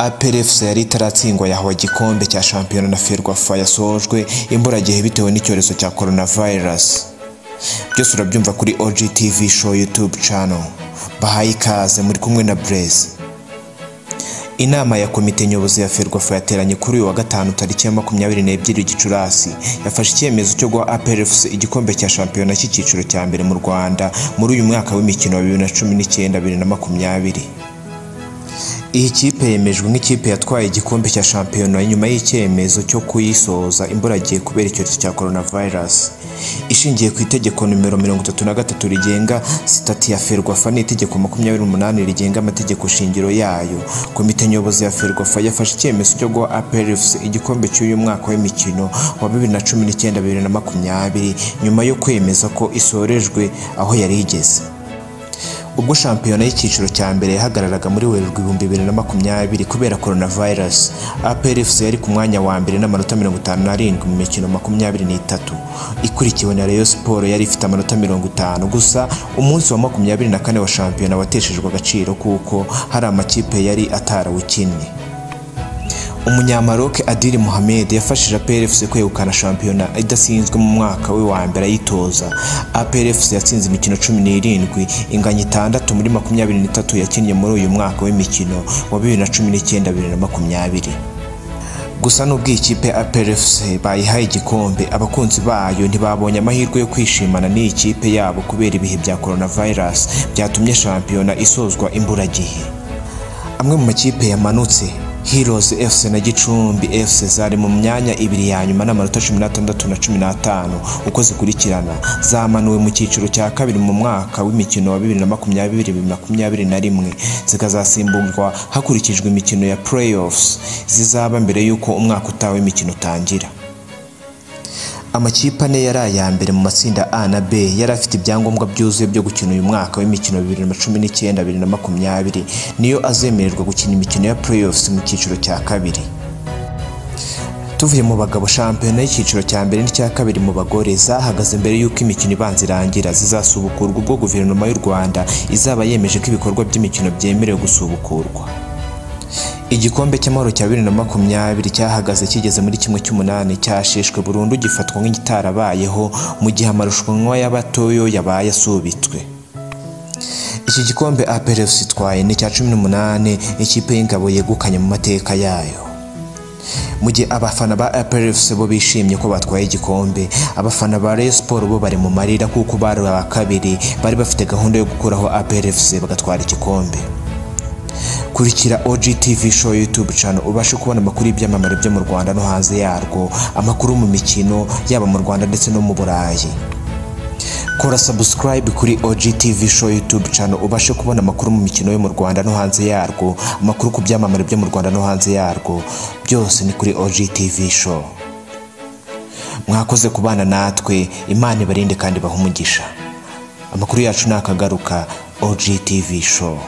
APR FC yari itaratsindwa yahawe igikombe cya shampiyona na Ferwafa yasojwe imburagihe bitewe n'icyorezo cya coronavirus. Byose urabyumva kuri OGTV Show YouTube channel. Bahaye ikaze, muri kumwe na Blaise. Inama ya komite nyobozi ya Ferwafa yateranye kuri uyu wa gatanu tariki ya 22 Gicurasi yafashe icyemezo cyo guha APR FC igikombe cya shampiyona cy'icyiciro cya mbere mu Rwanda muri uyu mwaka w'imikino wa 2019-2020. Iyi kipe yemejwe nk'ikipe yatwaye igikombe cya shampiyona nyuma y'icyemezo cyo kuyisoza imburagihe kubera icyorezo cya coronavirus. Ishingiye ku itegeko nimero 33 rigenga sitati ya Ferwafa n'itegeko 28 rigenga amategeko shingiro yayo, komite nyobozi ya Ferwafa yafashe icyemezo cyo guha APR FC igikombe cy'uyu mwaka w'imikino wa 2019-2020 nyuma yo kwemeza ko isorejwe aho yari igeze. Ubwo shampiyona y'icyiciro cya mbere yahagararaga muri Werurwe 2020 kubera coronavirus, APR FC yari ku mwanya wa mbere n'amanota 57 mu mikino 23, ikurikiwe na Rayon Sports yari ifite amanota 50. Gusa umunsi wa 24 wa shampiyona wateshejwe agaciro kuko hari amakipe yari atarawukinnye. Umunyamaroke Adil Mohamed yafashije APR FC kwegukana shampiyona idatsinzwe mu mwaka we wa mbere ayitoza. APR FC yatsinze imikino 17 inganya 6 muri 23 yakinnye muri uyu mwaka w'imikino wa 2019-2020. Gusa nubwo iyi kipe ya APR FC bayihaye igikombe, abakunzi bayo ntibabonye amahirwe yo kwishimana n'iyi kipe yabo kubera ibihe bya coronavirus byatumye shampiyona isozwa imburagihe. Amwe mu makipe yamanutse, Heroes FC na Gicumbi FC zari mu myanya ibiri ya nyuma n'amanota 16 na 15 uko zikurikirana, zamanuwe mu cyiciro cya kabiri mu mwaka w'imikino wa 2020-2021, zikazasimburwa hakurikijwe imikino ya playoffs zizaba mbere y'uko umwaka utaha w'imikino utangira. Amakipe ane yari aya mbere mu matsinda A na B yari afite ibyangombwa byuzuye byo gukina uyu mwaka w'imikino 2019-2020 niyo azemererwa gukina imikino ya playoffs mu cyiciro cya kabiri. Tuvuye mu bagabo, shampiyona y'icyiciro cya mbere n'icya kabiri mu bagore zahagaze mbere y'uko imikino ibanza irangira, zizasubukurwa ubwo guverinoma y'u Rwanda izaba yemeje ko ibikorwa by'imikino byemerewe gusubukurwa. Igikombe cy'amahoro cya 2020 cyahagaze kigeze muri 1/8 cyasheshwe burundu gifatwa nk'igitarabayeho mu gihe amarushanwa y'abatoyo yabaye asubitswe. Iki gikombe APR FC itwaye ni icya 18 ikipe y'ingabo yegukanye mu mateka yayo. Mu gihe abafana ba APR FC bo bishimye ko batwaye igikombe, abafana ba Rayon Sports bo bari mu marira kuko bari aba kabiri bari bafite gahunda yo gukuraho APR FC bagatwara igikombe. Kurikira OGTV Show YouTube channel ubashe kubona amakuru y'ibyamamare byo mu Rwanda no hanze yarwo, amakuru mu mikino yaba mu Rwanda ndetse no mu Burayi. Kora subscribe kuri OGTV Show YouTube channel ubashe kubona amakuru mu mikino yo mu Rwanda no hanze yarwo, amakuru ku byamamare byo mu Rwanda no hanze yarwo, byose ni kuri OGTV Show. Mwakoze kubana natwe, Imana ibarinde kandi ibahe umugisha. Amakuru yacu nakagaruka, OGTV Show.